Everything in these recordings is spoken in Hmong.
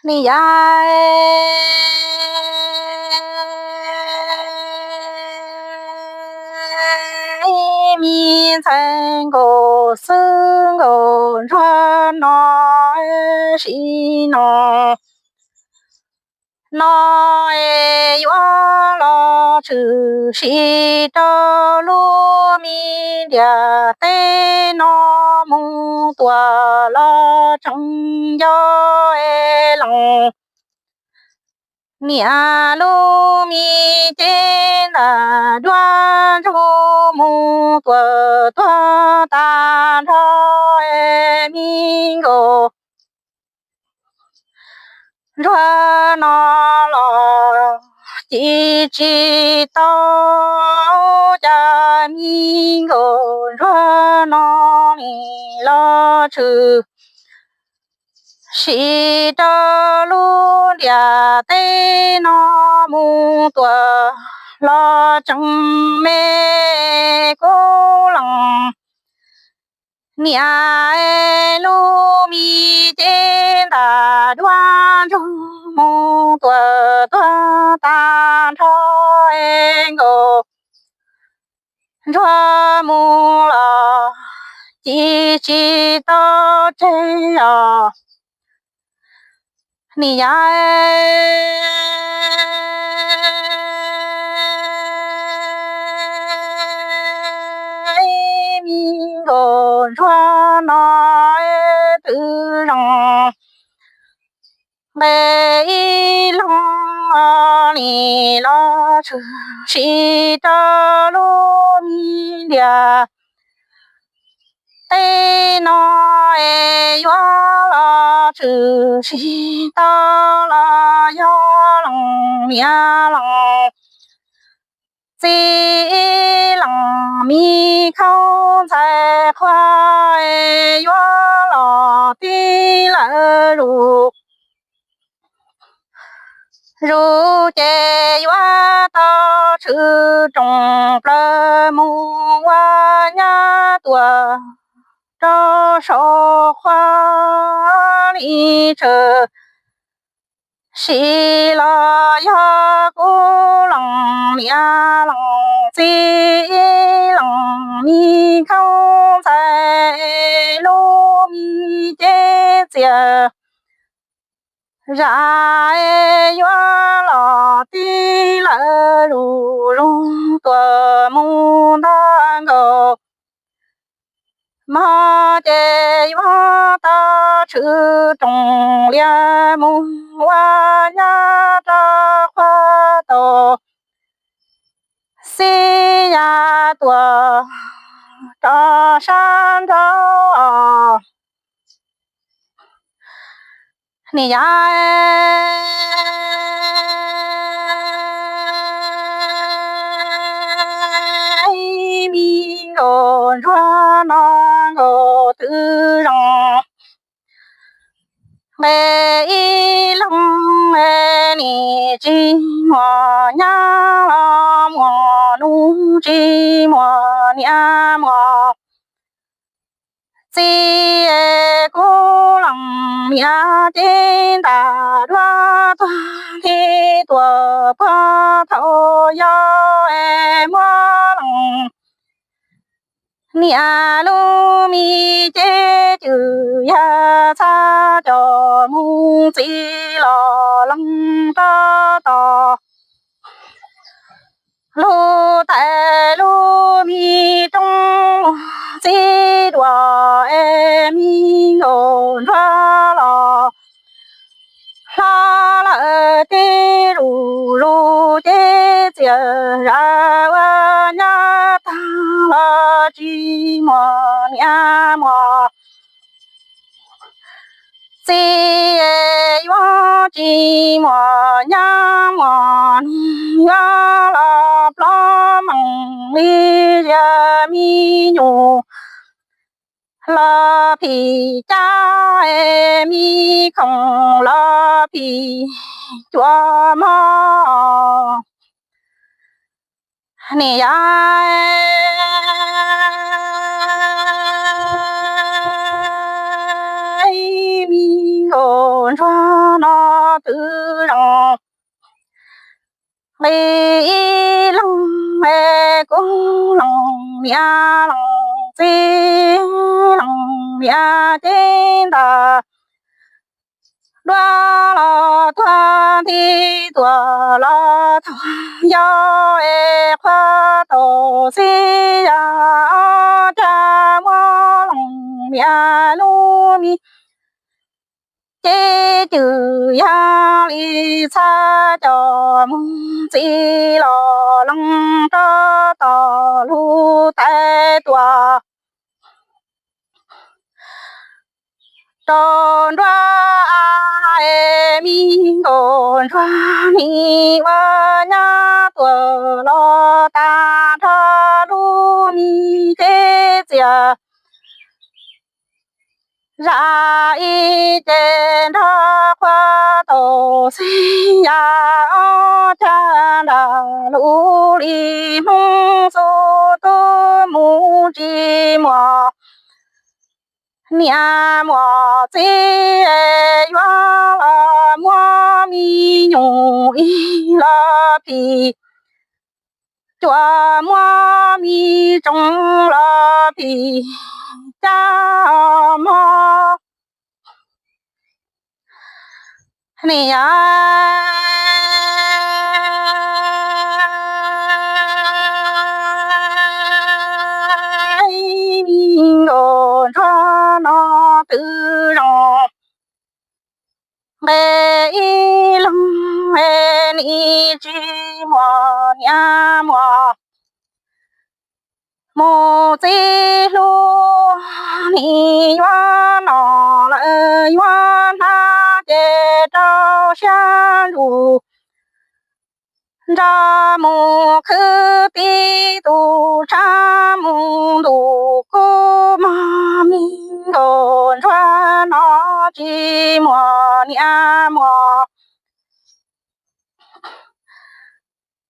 Niam yau, me ntxhais nkaus xwb nkaus ntsuag no, sim no no es yuav los tshwm sim rau lub me ntiaj teb no mus tuaj los tseem nco es lees. Niam lub me cev ntawm duab ntsuag mus tuaj tuag tag nrho es me nkaus ntsuag no los ci tsis tau, cas me nkaus ntsuag no nim los tshwm sim rau lub ntiaj teb no mus tuaj los tseem me kub lees. Niam, lub me cev ntawm duab ntsuag mus tuaj tuag tag nrho es nkaus ntsuag mus los ci tsis tau tseg os. Niam yau, me nkaus ntsuag no twb zoo nqe ib leeg, nim los tshwm sim rau lub me ntiaj teb no es yuav los tshwm sim tau los yog lees niam lees txiv, lees me khaub ntxhais qhua es yuav los tib lawm zus zus ces yuav tau tshwm rooj plaws mus ua nyab tuaj rau saum qhua li tshwm sim los yog kub lees niam lees txiv, lees me khaub ntxhais lub me cev txias zam es yuav los tib lawm zus zus tuaj mus ntag nkaus mog ces yuav tau tshwm rooj liaj mus ua nyab rau qhua tau xib ya tuaj rau sab nraud. Niam yau, me nkaus ntsuag no nkaus twb zoo nqe ib leeg, nim tsis muaj nyab los muaj nus, tsis muaj niam muaj txiv, kub lees niam cev ntawm duab tuag nthi tuaj puag thaum yau es muab lees niam lub me cev cwm yag txhab coj mus txiv los lees rab tos lug tais lub me roob txiv dua es me nkaus ntsuag los hlob lawm tib zuj zus ces txias zam ua nyab tag los tsis muaj niam muaj txiv, yuav tsis muaj nyab muaj nus, yuav los plob meej li ziag me nyuam los phim cab, me khoom los phim cuam mog. Niam yau, me nkaus ntsuag no twb zoo. Nqe ib leeg, kuv leej niam leej txiv leej niam cev ntag. Duab los tuag, nti tuag los thaug, yog es qhuav tau xib ya, ob cag muab leej niam lub mis. Ces cwm yag li txhab coj mus txiv los lees rau tom lub tais tuaj rau nruab a, es me nkauj ntsuag nim ua nyab tuaj los tag nrho lub mis ces txias zam ib ce nrog qhuav tau xib ya, ob cag nram lub li Hmoob xub tub mus tsis muaj niam muaj txiv, yuav los muab me nyuam ib los phim, cuaj muab me tsoom los phim, caj mob niam. Me nkauj ntsuag no twb zoo. Nqe ib leeg, nim tsis muaj niam muaj mus txiv hlub, nim yuav noj lawm yuav hnav ces rau siab ntsus nrog mus khwv tib tug tshav mus ntuj kub mog. Me nkauj ntsuag no tsis muaj niam muaj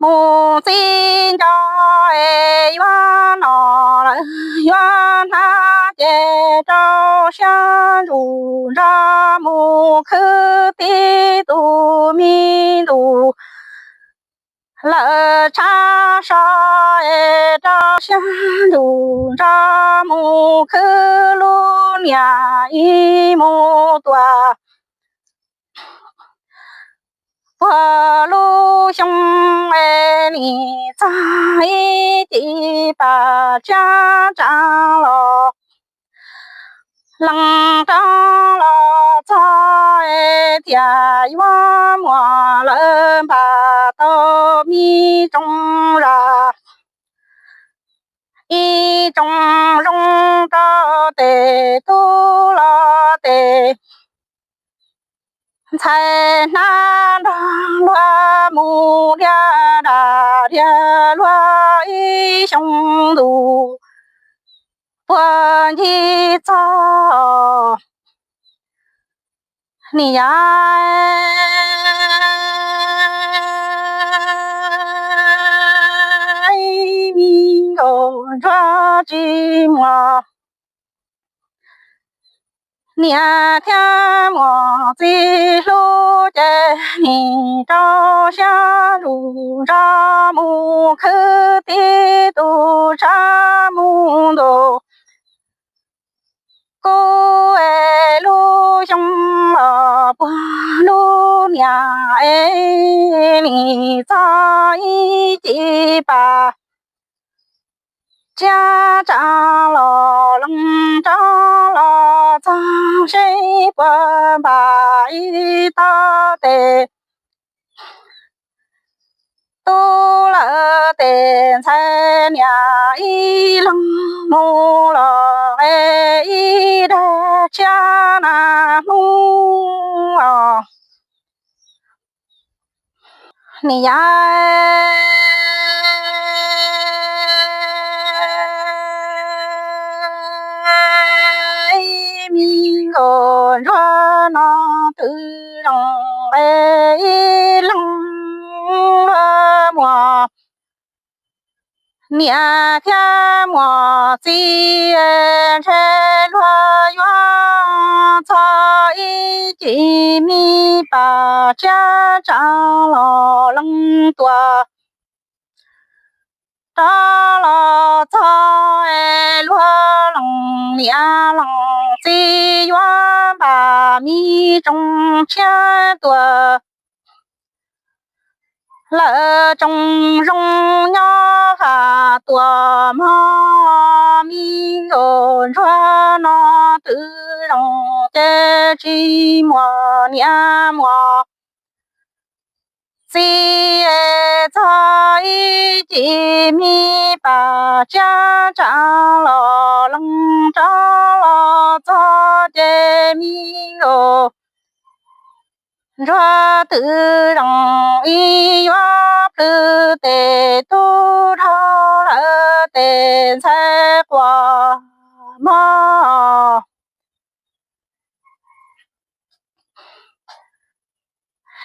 mus txiv nco es yuav noj lawm yuav hnav ces rau siab ntsus nrog mus khwv tib tug me ntuj lawm tshav so es rau siab ntsus nrog mus khwv lub niam ib mus tuaj puag lub xyoo es nim txog ib ci pas tsiab tsa los lees rau los txog es thiaj yuav muaj lawm npaj tau me tsoom zaj ib tsoom zoo rau tes tub los tes ntxhais hnav nrog luag mus dhia daj dhia luag ib xyoo ntuj puag ncig txog niam. Me nkauj ntsuag tsis muaj niam thiab muaj txiv hlub ces nim rau siab ntsus nrog mus khwv tib tug tshav mus ntuj kub es lub xyoo los puag lub niam es nim txog ib ci pas tsiab tsa los lees rau los txog seb puas npaj ib tog tes tub lawm tes ntxhais niam ib leeg mus los es ib daig tshiab na hnub os. Niam yau, me nkauj ntsuag no twb zoo es ib leeg luag muaj niam thiab muaj txiv, ntshe luag yuav txog ib ci me pas tsiab tsa los leej tuaj rov los txog es luag leej niam leej txiv yuav npaj me tsoos tshiab tuaj. Lawv tsoos zoo nyob faj tuaj mog, me nkauj ntsuag no twb zoo ces tsis muaj niam muaj txiv. Txog ib chim me pas tsiab tsa los leej rov los txog ces me nkauj ntsuag twb zoo ib yuav plhws tes tub dhau lawm tes ntxhais quaj mog.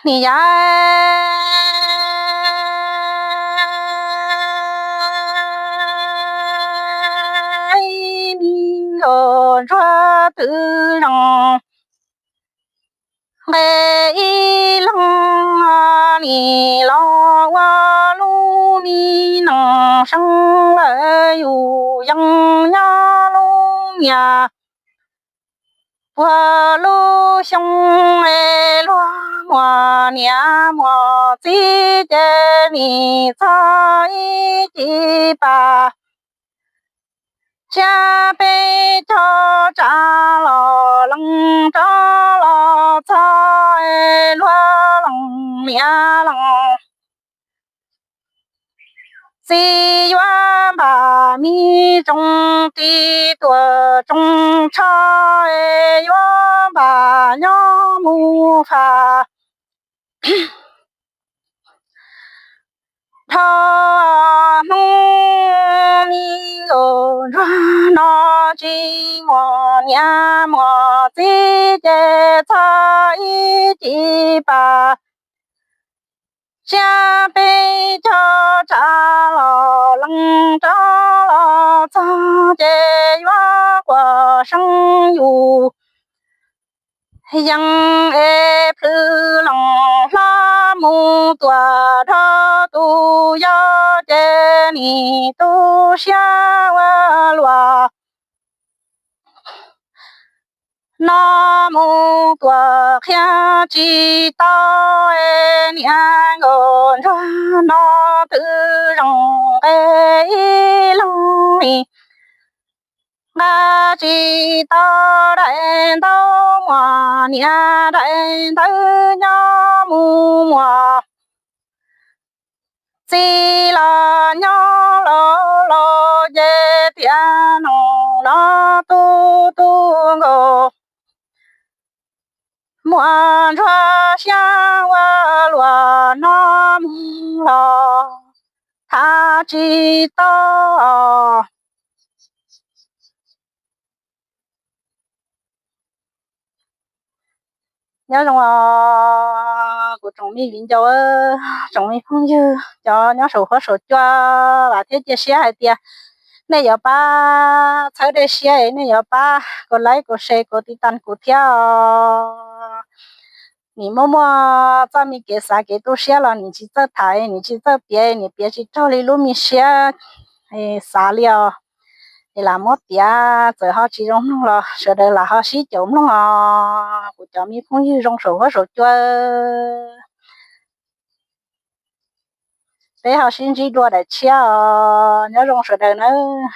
Nim yav me nkauj ntsuag twb zoo nqe ib leeg, nim los ua lub me neej seev lawm yus yeej nyob lub niaj puag lub xyoo es luag muaj niam muaj txiv ces nim txog ib chim pas tsiab peb caug tsa los leej rov los txog es luag leej niam leej txiv yuav npaj me tsoos tis tuaj tsoos tsho es yuav npaj nyob mus faj dhau hnub. Me nkauj ntsuag no tsis muaj niam muaj txiv ces txog ib chim pas tsiab peb caug tsa los leej rov los txog ces yuav quaj seeb yus yees es plhws leej hlob mus tuaj dhau tus yau ces nim tu siab ua luaj no mus tuaj qhia tsis tau. Niam nkauj ntsuag no twb zoo nqe ib leeg li, nqa tsis tau daim ntaub muag, niam daim ntawv nyob mus muag, txiv los nyob los laus ces tiam no no tu tu nkauj muam ntsuag siab ua luaj no mus los thav tsis tau. Nyob zoo kuv tsoom me viv ncaus, tsoom me phooj ywg cov nyob saum huab saum cua, vam thiab cia siab hais tias nej yuav pab txhawb dej siab, nej yuav pab kuv like, kuv share, kuv tiv tas kuv thiab os. Nim muaj muaj txoj me kev xav kev tu siab los nim tsis txawj tham, nim tsis txawj piav, nim piav tsis raug li lub me siab xav li os. Es lam muab piav txawm ho tsis zoo mloog los sawv daws lam ho sib caum mloog os kuv cov me phooj ywg zoo saum huab saum cua. Peb ho sib ntsib dua daim tshiab os, nyob zoo sawv daws nawb.